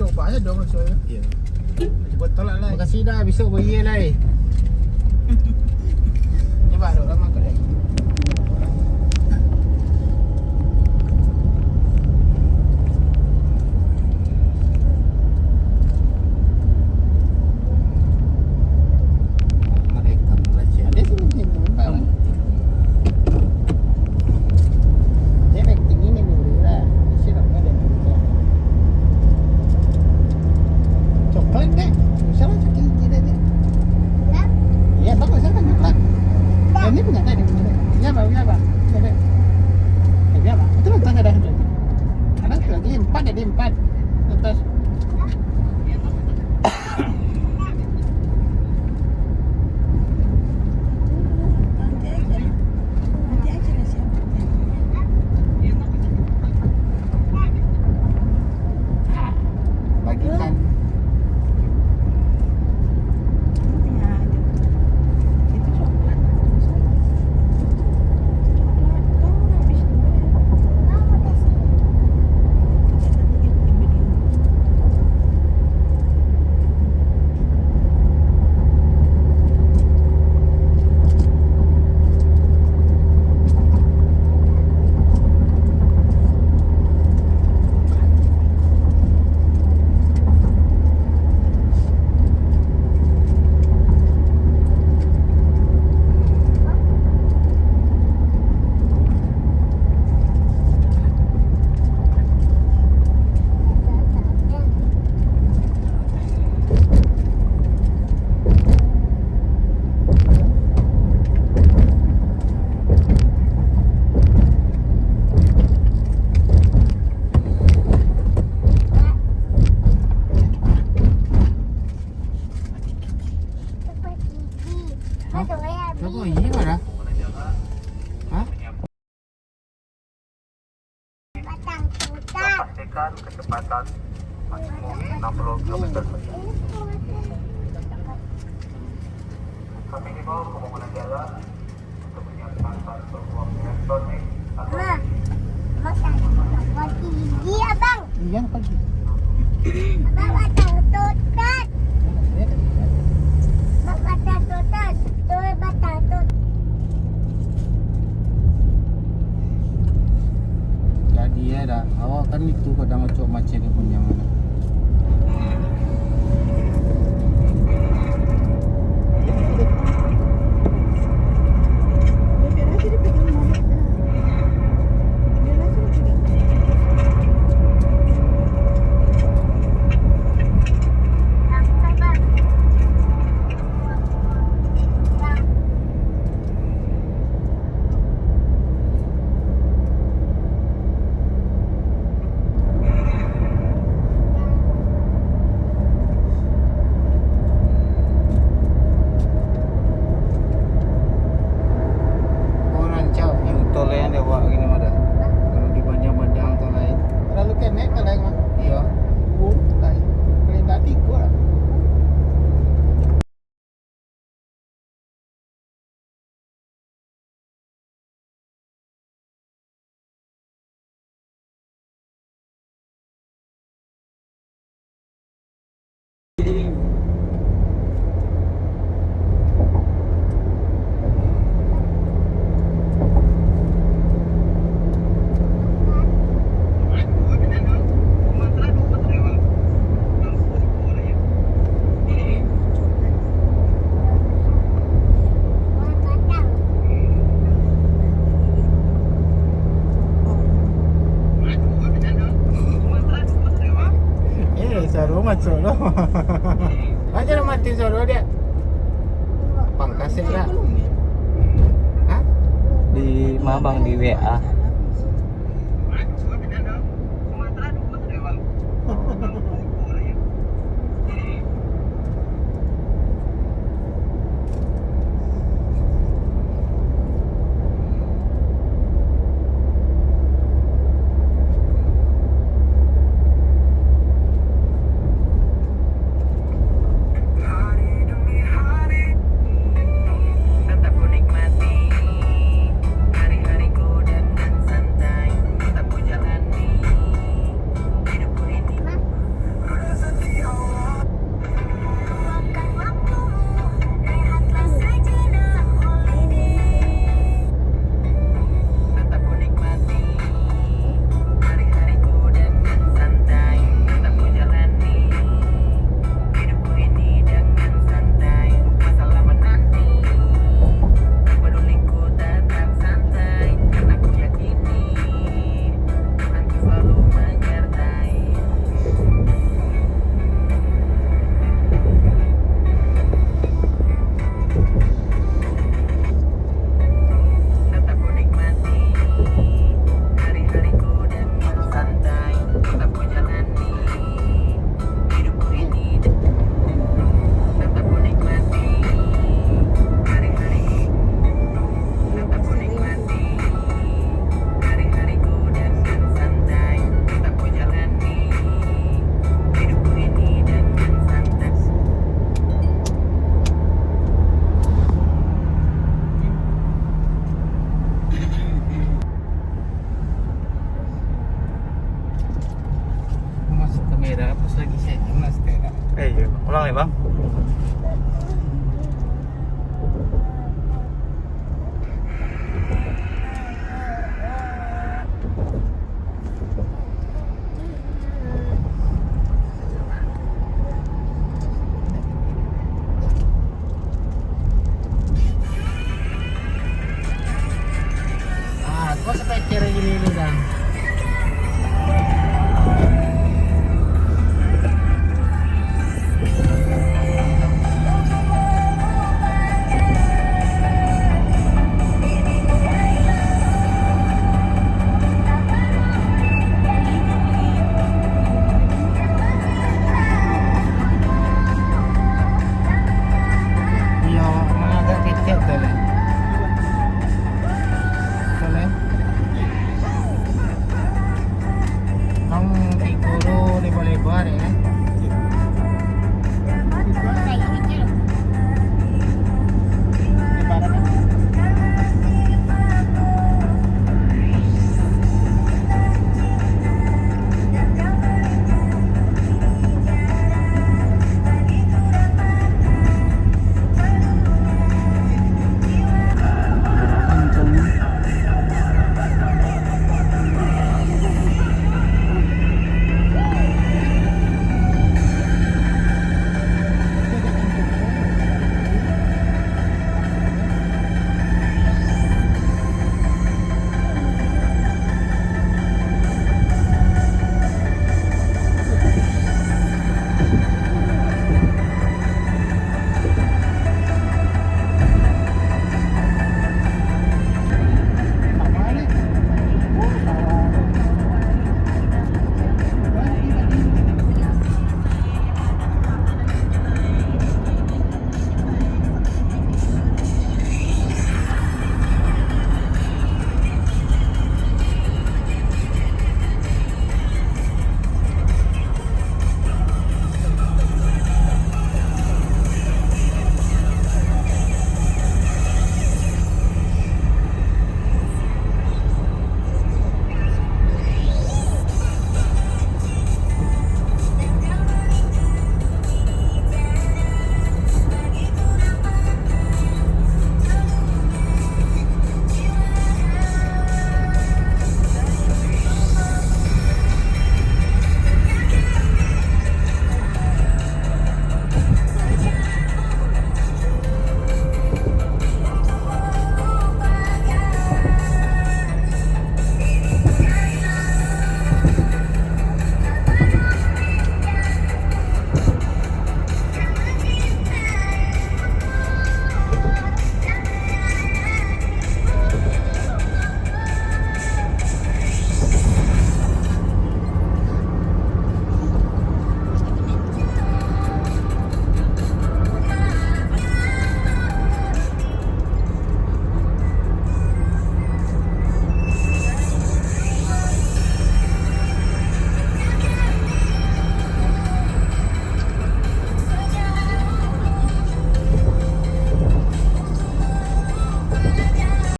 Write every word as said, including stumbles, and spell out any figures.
Coba aja dong, so, ya. Iya. Coba tolak lah. Makasih dah, besok bayar lah, eh. Coba dong, lama kau dah. Mereka belajar. Ada sini, sini, nampak. Dia acting ini dulu lah. Siapa ada yang kerja? Coklat deh. Bisa lah coklat gigi deh. Iya, bagus kan coklat. Ini punya tadi. Punya apa? Punya apa? Punya apa? Punya apa? Itu nonton ada satu lagi. Ada satu lagi, empat, jadi empat. Atas. Bagikan. Hah? Siapa? Iya, Ra? Hah? Pastikan kecepatan maksimum enam puluh kilometer per jam. Kami himbau pengguna jalan untuk menyiapkan bantuan uang elektronik atau Ma, Mas, ada pagi, Abang. Iya, pagi. Abang, ada tutup. Abang, ada tutup. Tuh, batang tutup. Jadi ya dah, awak kan itu kadang acok macet dia punya mana. Orang cau ni motor lain dia bawa gini mah dah. Kalau di Banjar Badang tu lain. Terlalu kenek kan lain mah. Iya. Oh, lain. Paling tak tiga lah. Eh, suaro masuk lo. Aja lo mati suaro dia. Pangkas ya, Kak? Hah? Di ma, Bang, di W A. Sepeker gini ni dah.